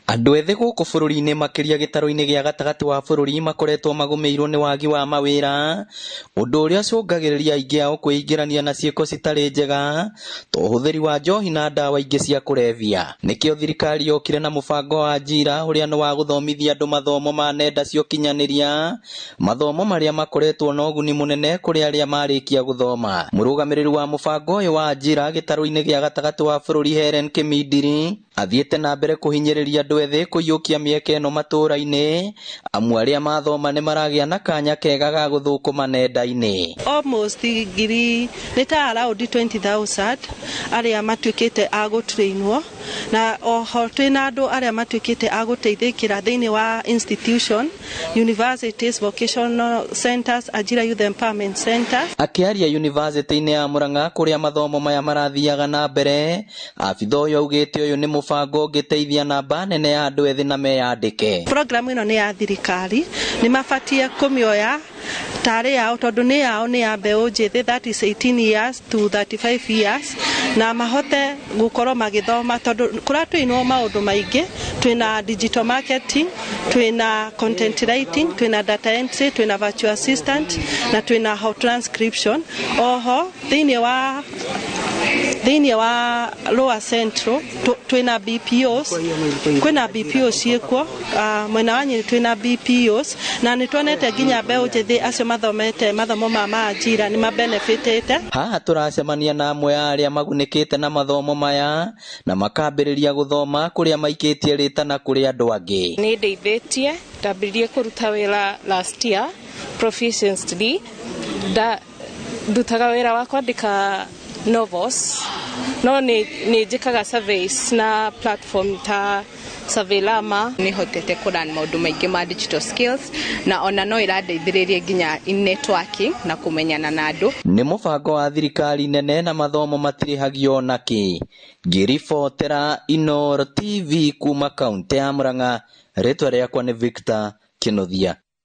Andũ ethĩ gũkũ bũrũri-inĩ makĩria gĩtarũ-inĩ gĩa gatagatĩ wa bũrũri makoretwo magũmĩirwo nĩ wagi wa mawĩra, ũndũ ũrĩa ũcũngagĩrĩria aingĩ ao kwĩingĩrania na ciĩko citarĩ njega ta ũhũthĩri wa njohi na ndawa ingĩ cia kũrebia. Nĩkĩo thirikari yokire na mũbango wa Ajira ũrĩa nĩ wa gũthomithia andũ mathomo ma nenda cia ũkinyanĩria, mathomo marĩa makoretwo na ũguni mũnene kũrĩ arĩa marĩkia gũthoma. Mũrũgamĩrĩri wa mũbango ũyũ wa Ajira gĩtarũ-inĩ gĩa gatagatĩ wa bũrũri Helen Kĩmindiri athiĩte na mbere kũhinyĩrĩria andũ ethĩ kũiyũkia mĩeke ĩno matũũra-inĩ, amu arĩa mathoma nĩ maragĩa na kanya kega ga gũthũkũma nenda-inĩ. Almost ngiri nĩ ta around 20,000 arĩa matuĩkĩte a gũtrainwo, na oho twĩna andũ arĩa matuĩkĩte a gũteithĩkĩra thĩinĩ wa institution, universities, vocational centers, Ajira Youth Empowerment Centers. Akĩaria yunivasĩtĩ-inĩ ya Murang'a kũrĩa mathomo maya marathiaga na mbere, abitha ũyũ augĩte ũyũ nĩ mũbango ũngĩteithia namba nene ya andũ ethĩ na meyandĩke. Program ĩno nĩ ya thirikari, nĩ mabatie kũmĩoya tarĩ yao tondũ nĩ yao, nĩ ya mbeũ njĩthĩ, that is 18 years to 35 years, na mahote gũkorwo magĩthoma tondũ kũratũinwo maũndũ maingĩ. Twĩna digital marketing, twĩna content writing, twĩna data entry, twĩna virtual assistant na twĩna ho transcription. Oho thĩinĩ wa Lower Central twĩna BPOs, kwĩna BPOs ciĩkuo, mwena wa Nyĩrĩ twĩna BPOs, na nĩ tuonete nginya mbeũ njĩthĩ acio mathomete mathomo ma Maajira nĩ mabenefitĩte. Haha tũracemania na amwe a arĩa magunĩkĩte na mathomo maya na makambĩrĩria gũthoma kũrĩa maikĩtie rĩtana kũrĩ andũ angĩ. Nĩ ndeithĩtie, ndambĩrĩrie kũruta wĩra last year proficiently. Nda ndutaga wĩra wa kwandĩka novels, no nĩ njĩkaga surveys na platform ta SurveyLama. Nĩ hotete kũ learn maũndũ maingĩ ma digital skills, na ona no ĩrandeithĩrĩria nginya in networking na kũmenyana na andũ. Nĩ mũbango wa thirikari nene na mathomo matirĩhagio nakĩ. Ngĩribotera Inooro TV kuma kaunti ya Murang'a, rĩtwa rĩakwa nĩ Victor Kĩnuthia.